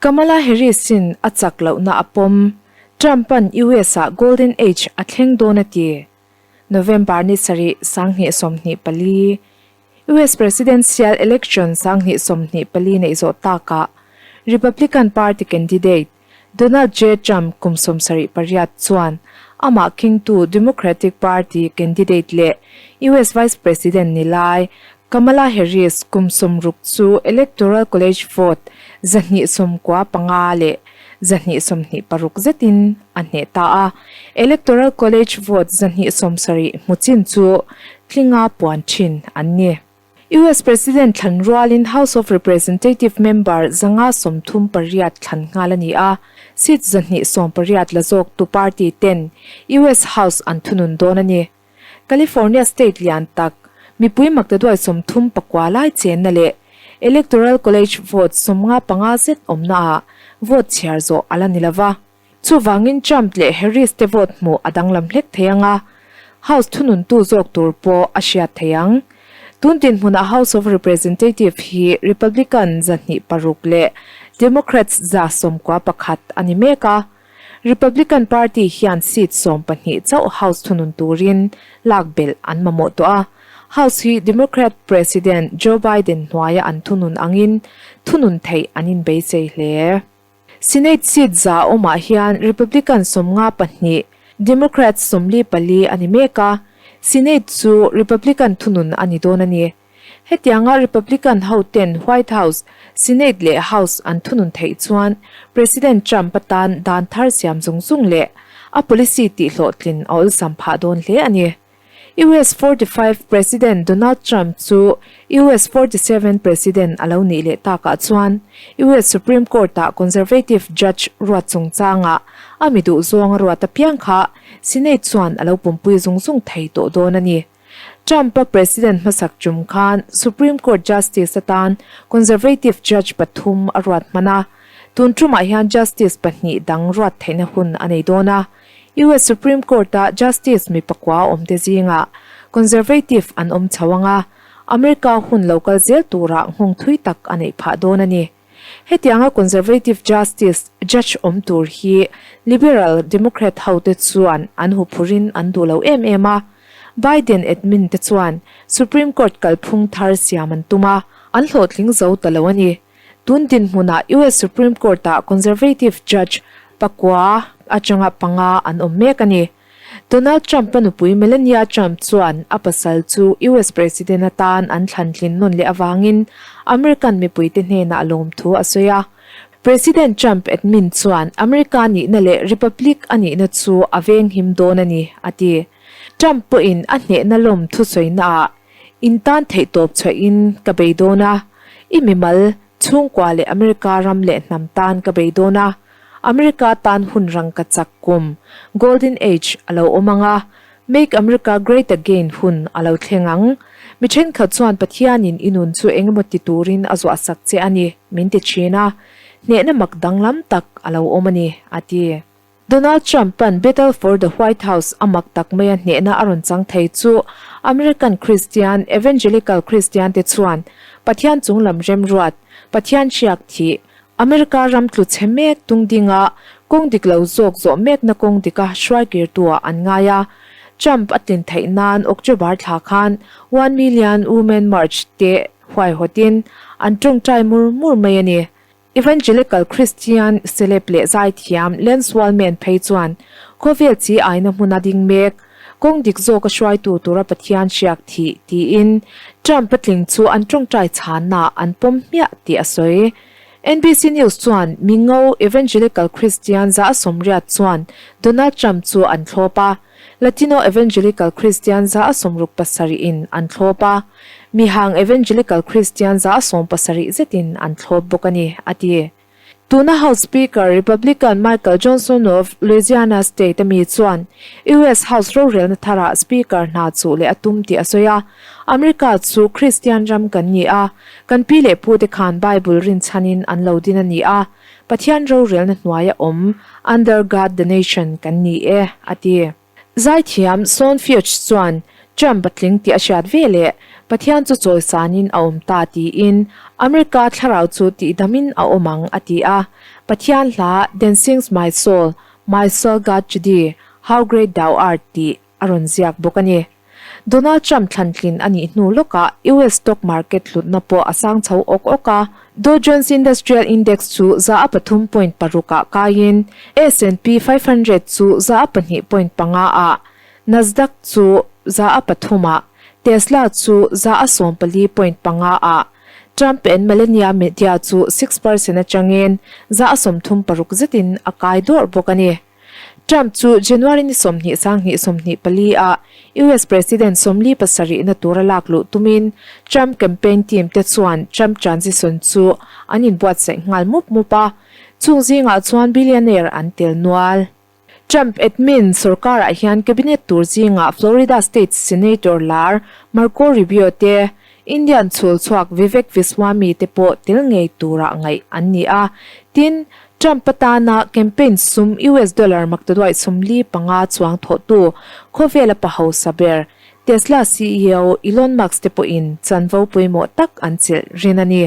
Kamala Harris-in a chak lohna a pawm, Trump-a'n US-ah Golden Age a thleng dawn a ti. November ni sarih, 2024, US Presidential Election 2024 neih zawh takah Republican Party candidate Donald J. Trump kum 78 chuan amah khingtu Democratic Party candidate leh US Vice President ni lai Kamala Harris kum 60 chu Electoral College vote 295 leh 226 zetin a hneh ta a. Electoral College vote 270 hmu chin chu tlinga puan thin an ni. US President thlan rualin House of Representative member 538 thlan nghal a ni a, seat 218 la zawktu party ten US House an thunun dawn a ni. California state lian tak, mipui maktaduai 39 lai chenna leh Electoral College vote 55 zet awmnaah vote chhiar zawh a la ni lova. Chuvangin Trump leh Harris te vote hmuh a danglam hlek thei ang a, House thununtu zawk tur pawh a hriat thei ang. Tun dinhmunah House of Representative hi Republican 206 leh Democrats 91 a ni mek a. Republican Party hian seat 12 chauh House thunun turin lak belh an mamawh tawh a. House hi Democrat President Joe Biden hnuaia an thunun angin thunun theih an inbeisei hle. Senate seat 100 awmah hian Republican 52, Democrats 44 a ni mek a, Senate chu Republican thunun a ni dawn a ni. Hetianga Republican hoten White House, Senate leh House an thunun theih chuan President Trump atan dan thar siam zung zung leh a policy tihhlawhtlin a awlsam phah dawn hle a ni. US 45 President Donald Trump chu US 47 President a lo nih leh takah chuan US Supreme Court-ah conservative judge ruat chungchangah a mi duh zawng a ruat apiang kha Senate chuan a lo pumpui zung zung thei tawh dawn a ni. Trump-a President hmasak tum khan Supreme Court Justice atan conservative judge pathum a ruat hman a, tun tumah hian justice pahnih dang ruat theihna hun a nei dawn a. US Supreme Court-a justice mi pakua awmte zingah conservative an awm chho ang a, America hun lo kal zel turah nghawng thui tak a neih phah dawn a ni. Hetianga conservative justice judge awm tur hi liberal Democrat hote chuan an huphurin an duh lo em em a. Biden admin te chuan Supreme Court kalphung thar siam an tum a, an hlawhtling zo ta lo a ni. Tun dinhmunah US Supreme Court-ah conservative judge pakua atanga panga an awm mek a ni. Donald Trump-a nupui Melania Trump chuan a pasal chu US President atan an thlantlin nawn leh avangin American mipuite hnenah lawmthu a sawi a. President Trump admin chuan America nihna leh Republic a nihna chu a venghim dawn a ni, a ti. Trump pawhin a hnehna lawm thusawinaah intan theihtawp chhuahin ka bei dawn a, i mimal, chhungkua leh America ram leh hnam tan ka bei dawn a. America tan hun rangka chak kum, Golden Age, a lo awm ang a, Make America Great Again hun a lo thleng ang. Mi thenkhat chuan Pathianin i nun chu engemaw ti turin a zuahsak che a ni, min ti thin a. Hnehna mak danglam tak a lo awm a ni, a ti. Donald Trump-a'n Battle for the White House a mak tak maia hnehna a rawn chang thei chu American Christian, Evangelical Christian te chuan Pathian chunglam remruat, Pathian hriak thih, America ram tlu chhe mek tung dinga kawng dik lo zawk zawh mekna kawng dika hruai kirtuah an ngai a. Trump a tlin theih nan October thla khan One Million Women March te huaihawtin an tawngtai mur mur mai a ni. Evangelical Christian celeb leh zaithiam Lance Wallman phei chuan khawvel chi aina hmuna ding mek kawng dik zawka hruaitu tura Pathian hriak thih tiin Trump a tling chu an tawngtai chhanna an pawm hmiah tih a sawi. NBC News chuan Mingo Evangelical Christian 180 chuan Donald Trump chu an thlawp a, Latino Evangelical Christian 67 in an thlawp a, Mihang Evangelical Christian 70 zetin an thlawp bawk a ni, a ti. Tuna House Speaker Republican Michael Johnson of Louisiana State a mi chuan US House rorelna tharah Speaker hna chuh leh a tum tih a sawi a, America chu Christian ram kan ni a, Kan pi leh pute khan Bible rinchhanin an lo din a ni a, Pathian rorelna hnuaia awm, under God the nation, kan ni e, a ti. Zaithiam Sean Feucht chuan Trump a tling tih a hriat ve leh Pathian chu chawisanin a awm ta tiin America thlarau chu tihdamin a awm ang a ti a. Pathian hla Then Sings My Soul, My Soul God To Thee, How Great Thou Art tih a rawn ziak bawk a ni. Donald Trump thlantlin a nih hnu lawkah US stock market hlutna pawh a sang chho awk awk a. Dow Jones Industrial Index chu 3.6 ah kaiin S&P 500 chu 2.5 ah, Nasdaq chu 3 ah, Tesla chu 14.5 ah, Trump and Melania Media chu 6% atangin 36 zetin a kai dawrh bawk a ni. Trump chu January ni 20 sang 24 ah US President 47 na tura lak luh tumin Trump campaign team te chuan Trump transition chu an inbuatsaih nghal mup mup a, chung zingah chuan billionaire an tel nual. Trump admin sorkarah hian cabinet tur zingah Florida State Senator lar Marco Rubio te, Indian chhul chhuak Vivek Viswamy te pawh tel ngei turah ngaih an ni a. Tin, Trump atana campaign sum US dollar maktaduaih 45 chuang thawhtu khawvela pa hausa ber Tesla CEO Elon Musk te pawhin chanvo pawimawh tak an chelh rin a ni.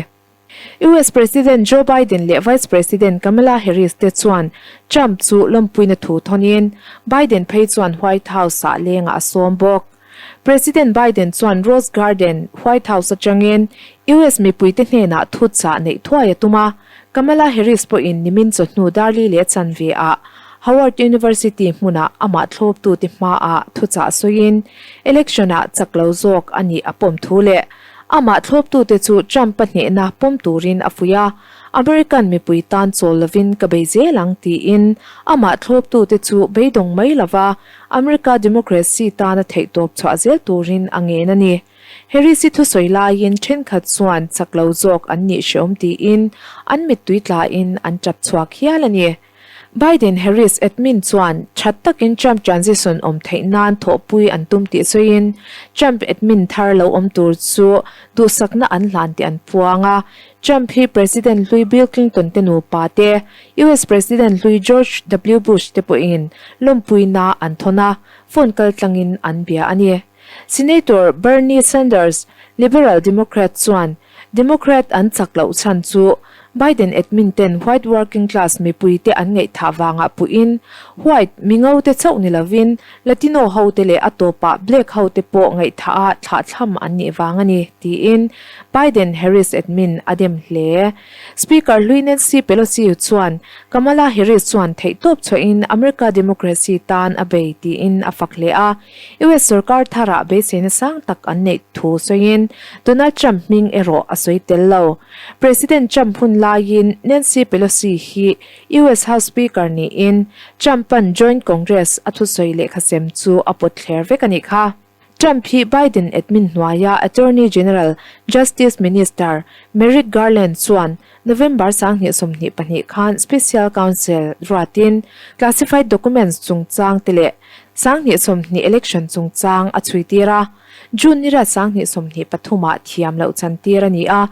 US President Joe Biden leh Vice President Kamala Harris te chuan Trump chu lawmpuina thu thawnin Biden phei chuan White House-ah lengah a sawm bawk. President Biden chuan Rose Garden, White House atangin US mipuite hnenah thuchah neih thuai a tum a, Kamala Harris pawhin nimin chawhnu Darli leh chanve ah Howard University hmunah amah thlawptute hmaah thuchah sawiin election-ah chak lo zawk a nih a pawm thu leh Amah thlawptute chu Trump-a hnehna pawm turin a fuih a, American mipui tan chawl lovin ka bei zel ang tiin amah thlawptute chu beidawng mai lova America democracy tana theihtawp chhuah zel turin a ngen a ni. Harris-i thusawi laiin thenkhat chuan chak lo zawk an nih hreawm tiin an mittui tlain an tap chhuak hial a ni. Biden Harris admin chuan that takin Trump transition awm theih nan thawhpui an tum tih sawiin Trump admin thar lo awm tur chu duhsakna an hlan tih an puang a. Trump hi President hlui Bill Clinton te nupa te, US President hlui George W Bush te pawhin lawmpuina an thawn a, phone kaltlangin an bia a ni. Senator Bernie Sanders, Liberal Democrat chuan Democrat an chak loh chhan chu Biden admin ten white working class mipui te an ngaihthah vangah puhin white mingo te chauh ni lovin Latino ho te leh a tawpah black ho te pawh ngaihthah a thlahthlam an nih vang a ni tiin Biden Harris admin a dem hle. Speaker hlui Nancy Pelosi chuan Kamala Harris chuan theihtawp chhuahin America democracy tan a bei tiin a fak hle a. US sorkar tharah beiseina sang tak an neih thu sawiin Donald Trump hming erawh a sawi tel lo. President Trump hun laiin Nancy Pelosi hi US House Speaker niin Trump-a'n Joint Congress a thusawi lehkhasem chu a pawt thler vek a nih kha. Trump hi Biden admin hnuaia Attorney General, Justice Minister Merrick Garland chuan November 2022 khan Special Counsel ruatin classified documents chungchang te leh 2020 election chungchang a chhuitir a, June ni riat 2023 ah thiam loh chantir a ni a.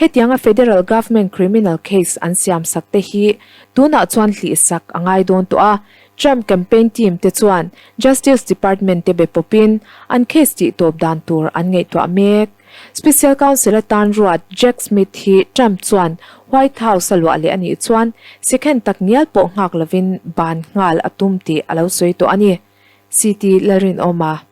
Hetianga Federal Government criminal case an siam sak te hi tunah chuan hlihsak a ngai dawn tawh a, Trump campaign team te chuan Justice Department te be pawpin an case tih tawp dan tur an ngaihtuah mek. Special Counsel atan ruat Jack Smith hi Trump chuan White House a luah leh a nih chuan second tak ngial pawh nghak lovin ban nghal a tum tih a lo sawi tawh a ni. CT Lalrinawma.